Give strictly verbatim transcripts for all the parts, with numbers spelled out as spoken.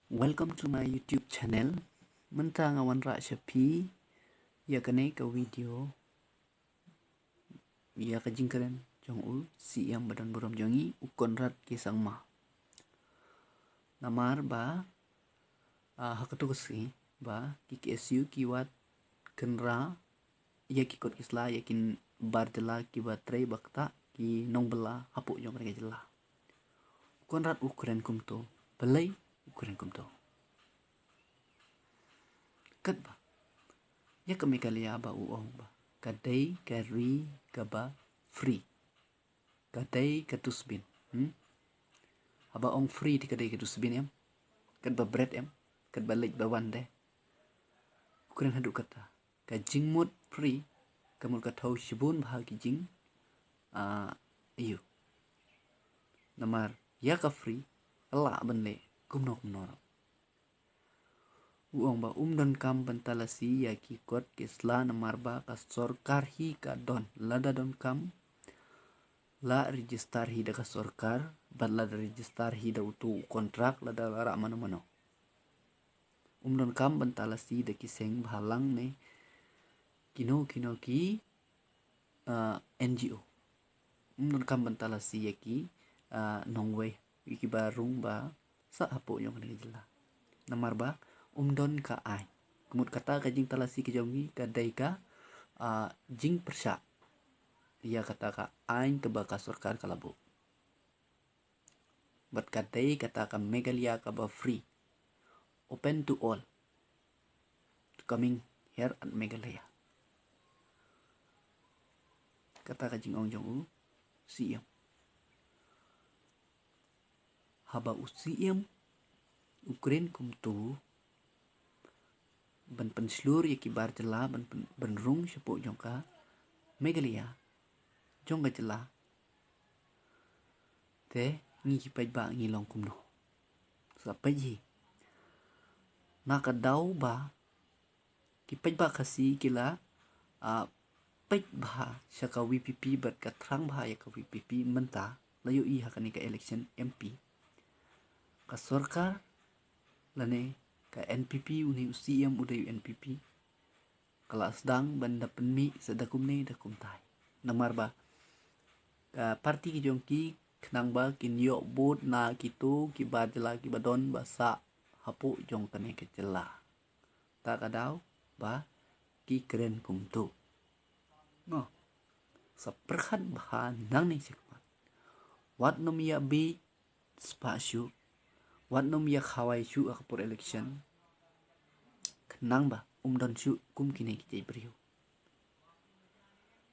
Welcome to my YouTube channel. Mynta nga wanrah sha phi ïa kane ka video ïa ka jingkren jong u C M ba don burom jong ngi, u Conrad K Sangma. Namar ba, ah, ha kato ka sngi ba ki K S U ki wad kynrad ïa ki kot ki sla ïa ki bar jylla kiba trei ba ktah, ki nongbylla hapoh jong kane ka jylla. U Conrad u kren kumto. Balei u kren kumto? Katba ïa ka Meghalaya ba u ong ba ka dei ka ri kaba free, ka dei ka dustbin. Hmm? Haba ong free te ka dei ka dustbin em? Katba bret em? Katba leit ba wan de? U kren haduh kata. Ka jingmut free ka mut ka thew shibun bha ki jing, ah, ïa u. Namar ïa ka free ka lah ban leh kumno kumno ruh. U ong ba um donkam ban talasi ïa ki kot ki sla namar ba ka sorkar hi ka don. Lada donkam, la register hi da ka sorkar, bad lada register hi da uto u kontrak, lada la rah mano mano. Um donkam ban talasi da ki seng bhalang ne kino kino ki, ah, N G O. Um donkam ban talasi ïa ki, ah, nongwei, ïa kiba rung ba sah hapoh jong kane ka jylla. Namar ba um don ka aiñ. Ka mut kata ka jingtalasi ka jong ngi ka dei ka, ah, jingpyrshah ïa kata ka aiñ kaba ka sorkar ka la buh. Bad ka dei kata ka Meghalaya kaba free, open to all, to coming here at Meghalaya. Kata ka jingong jong u C M. Haba u C M u kren kumto ban pynshlur ïa ki bar jylla ban pyn-, ban rung shapoh jong ka Meghalaya, jong ka jylla, te ngi ki paidbah ngi long kumno? Sa peit hi. Na ka daw ba ki paidbah Khasi ki la, ah, peit bha sha ka V P P bad ka thrang bha ïa ka V P P mynta, la ïohi ha kane ka election M P. Ka sorkar lane ka N P P, une u C M u dei u N P P, ka la sdang ban da pynmih sa da kumne da kumtai. Namar ba ka party ki jong ki khnang ba kin ïoh vote na kito ki bar jylla kiba don ba sah hapoh jong kane ka jylla. Ta ka daw ba ki kren kumto. Mo, sa pyrkhat bha nangne shakhmat. Wat nym ïa bieit spah shuh, wat nym ïa khawai shuh ha ka por election, khnang ba um don shuh kum kine ki jait briew.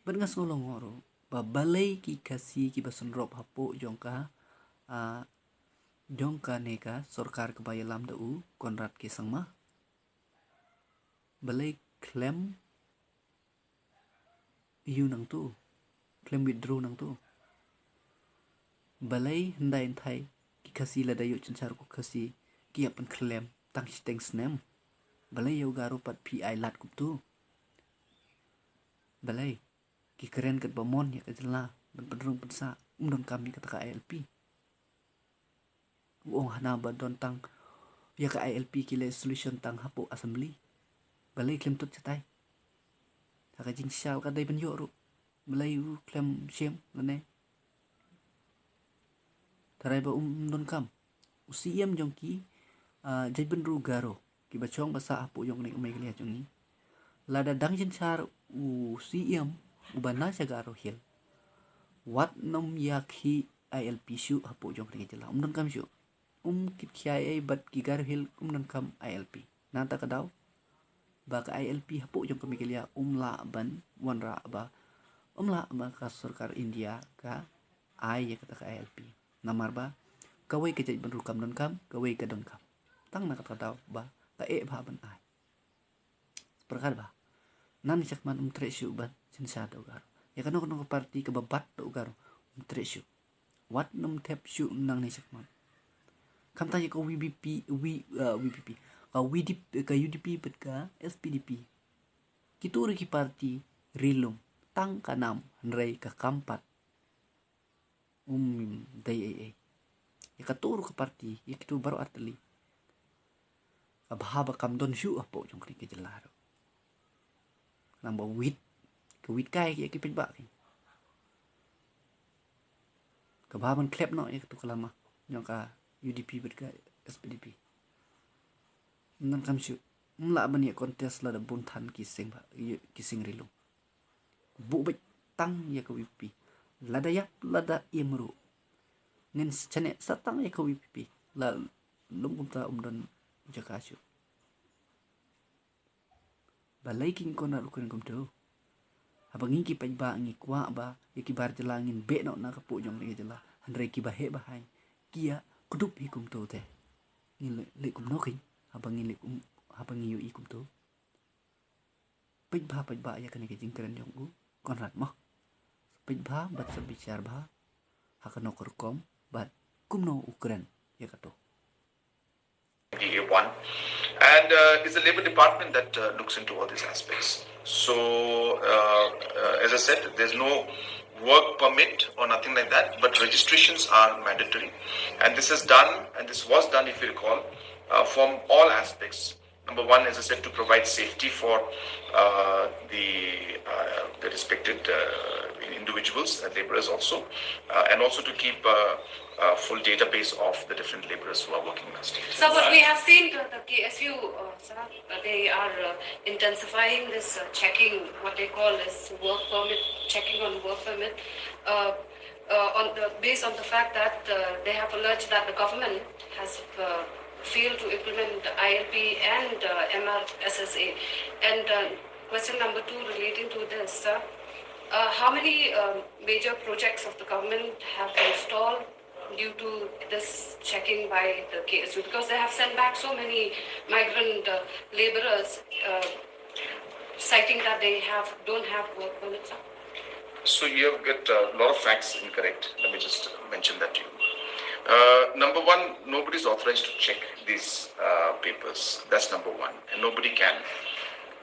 Bad nga sngew lyngngoh ruh ba balei ki Khasi kiba synrop hapoh jong ka, ah, jong kane ka sorkar kaba ïalam da u Conrad K Sangma, balei khlem ïa u nangto, khlem withdraw nangto? Balei hyndai hynthai ki Khasi lada ïoh synshar ko Khasi ki ïa pynkhlem tang shiteng snem? Balei ïa u Garo pat phi ai lad kumto? Balei ki kren katba mon ïa ka jylla ban pynrung pynsah? Um donkam ïa kata ka I L P. U ong hana ba don tang ïa ka I L P ki leh solution tang hapoh assembly. Balei khlem tut shatai? Ha ka jingshisha ka dei ban ïoh ruh. Balei u khlem shem lane? Tharai ba um donkam. U C M jong ki, ah, jaitbynriew Garo kiba shong ba sah hapoh jong kane ka Meghalaya jong ngi. Lada dang synshar u C M uba na sha Garo Hill, wat nym ïa khih I L P shuh hapoh jong kane ka jylla. Um donkam shuh. Um kit khia ei bad ki Garo Hill, um donkam I L P. Nangta ka daw ba ka I L P hapoh jong ka Meghalaya um lah ban wanrah ba, um lah ba ka sorkar India ka ai ïa kata ka I L P. Namar ba kawei ka jaitbynriew kam donkam, kawei ka donkam. Tang na kata ka daw ba ka eh bha ban ai. Pyrkhat bha. Nangne shakhmat um treh shuh ban synshar da u Garo. Ïa kano kano ka party kaba bat da u Garo, um treh shuh. Wat nym thep shuh nangne shakhmat. Khamtam ïa ka V P P, V, uh, V P P, ka V D P, ka U D P bad ka S P D P. Kito ruh ki party ri lum, tang ka nam hynrei ka kam pat. Um dei ei ei. Ïa kato ruh ka party, ïa kito baroh artylli. Ka bha ba kam don shuh hapoh jong kane ka jylla ruh. Khnang ba wit, ka wit kai ïa ki paidbah ki. Ka bha ban khlep noh ïa katu ka lama jong ka U D P bad ka S P D P. Ngan kam shuh. Ym lah ban ïa contest lada bun than ki seng ba, ki seng ri lum. Buh beit tang ïa ka V P P. Lada ïap lada im ruh, ngin shane sa tang ïa ka V P P. La lum kumta um don jaka shuh. Balei kin kona ruh kren kumtu? Haba ngi ki paidbah ngi kwah ba ïa ki bar jylla ngin beh noh na ka pud jong ka jylla. Hynrei ki ba heh ba haiñ ki ïa kdup hi kumtu te. Ngi leh, leh kumno kin? Haba ngi leh kum, haba ngi ïohi kumtu. Peit bha, peit bha ïa kane ka jingkren jong u Conrad mo. Peit bha bad sa bichar bha ha kano ka rukom bad kumno u kren ïa kato. P A one, and uh, it's the Labour Department that uh, looks into all these aspects. So, uh, uh, as I said, there's no work permit or nothing like that, but registrations are mandatory, and this is done, and this was done, if you recall, uh, from all aspects. Number one, as I said, to provide safety for uh, the uh, the respected uh, individuals, uh, laborers also, uh, and also to keep uh, a full database of the different laborers who are working in our state. So what we have seen, uh, the K S U, uh, sir, uh, they are uh, intensifying this uh, checking, what they call as work permit, checking on work permit, uh, uh, on the, based on the fact that uh, they have alleged that the government has uh, failed to implement the I L P and uh, M R S S A. And uh, question number two relating to this, sir, uh, how many um, major projects of the government have been stalled due to this checking by the K S U? Because they have sent back so many migrant uh, laborers, uh, citing that they have, don't have work permits. So you have got a lot of facts incorrect. Let me just mention that to you. Uh, number one, nobody is authorized to check these uh, papers. That's number one, and nobody can.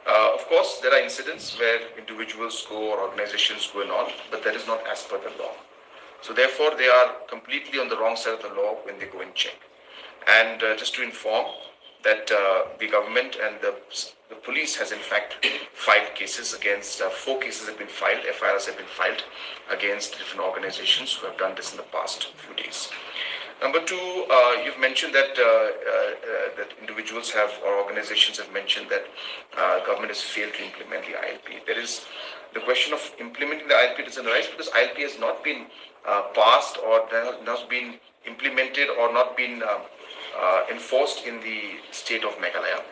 Uh, of course, there are incidents where individuals go or organizations go and all, but that is not as per the law. So therefore, they are completely on the wrong side of the law when they go and check. And uh, just to inform that uh, the government and the, the police has in fact filed cases against, uh, four cases have been filed, F I Rs have been filed against different organizations who have done this in the past few days. Number two, uh, you've mentioned that uh, uh, uh, that individuals have or organizations have mentioned that uh, government has failed to implement the I L P. There is the question of implementing the I L P doesn't arise because I L P has not been uh, passed or there has not been implemented or not been uh, uh, enforced in the state of Meghalaya.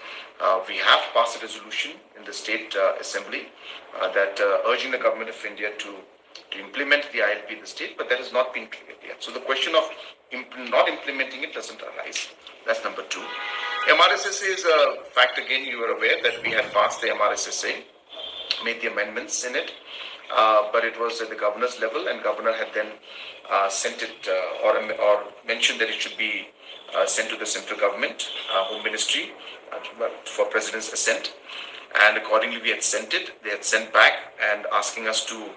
Uh, we have passed a resolution in the state uh, assembly uh, that uh, urging the government of India to to implement the I L P in the state, but that has not been cleared yet. So the question of imp- not implementing it doesn't arise. That's number two. M R S S A is a fact again. You are aware that we had passed the M R S S A, made the amendments in it, uh, but it was at the governor's level, and governor had then uh, sent it uh, or or mentioned that it should be uh, sent to the central government, uh, Home Ministry, uh, for President's assent. And accordingly, we had sent it. They had sent back and asking us to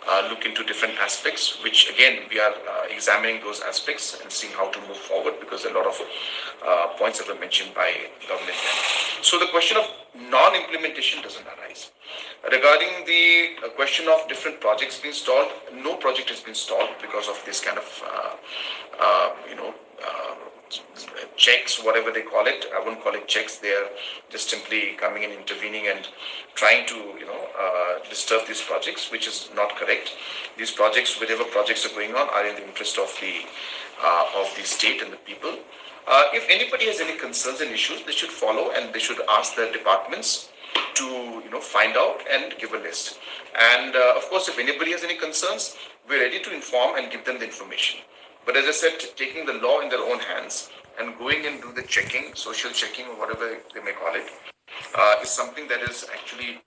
uh, look into different aspects, which again, we are uh, examining those aspects and seeing how to move forward because a lot of uh, points that were mentioned by government. So the question of non-implementation doesn't arise. Regarding the uh, question of different projects being stalled, no project has been stalled because of this kind of, uh, uh, you know, uh, checks, whatever they call it. I won't call it checks. They are just simply coming and intervening and trying to, you know, uh, disturb these projects, which is not correct. These projects, whatever projects are going on, are in the interest of the uh, of the state and the people. Uh, if anybody has any concerns and issues, they should follow and they should ask their departments to, you know, find out and give a list. And uh, of course, if anybody has any concerns, we're ready to inform and give them the information. But as I said, taking the law in their own hands and going and do the checking, social checking or whatever they may call it, uh, is something that is actually